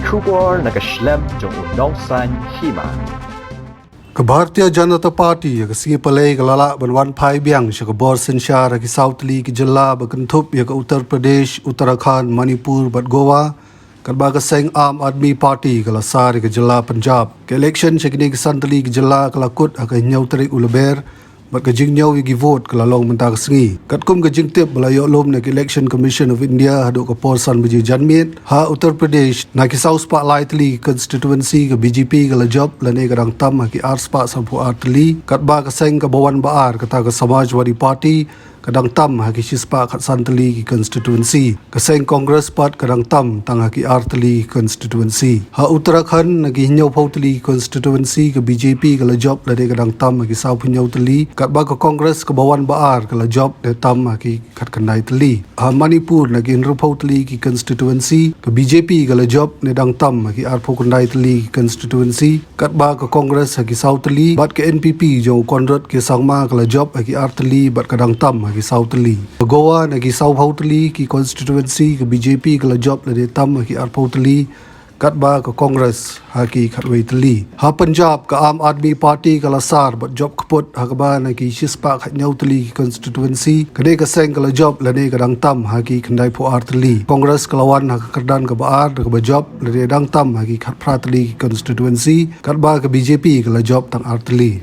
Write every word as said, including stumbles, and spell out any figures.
Khubor na ka shlem jong u nongsan hima. Ka Bharatiya Janata Party ha ka sngi Palei ka la lah ban wan phai biang sha ka bor synshar ha ki saw tylli ki jylla ba kynthup ïa ka Uttar Pradesh, Uttarakhand, Manipur bad Goa, katba ka seng Aam Aadmi Party ka la sar ïa ka jylla Punjab. Ka election sha kine ki san tylli ki jylla ka la kut ha ka hynñiew tarik u Lber, bad ka jingñiew ïa ki vote ka la long mynta ka sngi. Katkum ka jingtip ba la ïoh lum na ka Election Commission of India haduh ka por san baje janmiet, ha Uttar Pradesh na ki saw spah lai tylli ki constituency ka B J P ka la jop lane ka dang tam ha ki ar spah sanphew ar tylli, katba ka seng kaba wan ba ar kata ka Samajwadi Party ka dang tam ha ki shi spah khatsan tylli ki constituency. Ka seng Congress pat ka dang tam tang ha ki ar tylli ki constituency. Ha Uttarakhand na ki hynñiewphew tylli ki constituency ka B J P ka la jop lane ka dang tam ha ki sawphew hynñiew tylli, katba ka Congress kaba wan ba ar ka la jop ne tam ha ki khatkhyndai tylli. Ha Manipur na ki hynriewphew tylli ki constituency ka B J P ka la jop ne dang tam ha ki arphew khyndai tylli ki constituency, katba ka Congress ha ki saw tylli bad ka N P P jong u Conrad K Sangma ka la jop ha ki ar tylli bad ka dang tam ha ki saw tylli. Ha Goa na ki sawphew tylli ki constituency ka B J P ka la jop lane tam ha ki arphew tylli, katba ka Congress ha ki khatwei tylli. Ha Punjab ka Aam Aadmi Party ka la sar bad jop kput ha kaba na ki shi spah khathynñiew tylli ki constituency kane ka seng ka la jop lane ka dang tam ha ki khyndaiphew ar tylli. Congress ka la wan ha ka kyrdan kaba ar da kaba jop lane dang tam ha ki khatphra tylli ki constituency, katba ka B J P ka la jop tang ar tylli.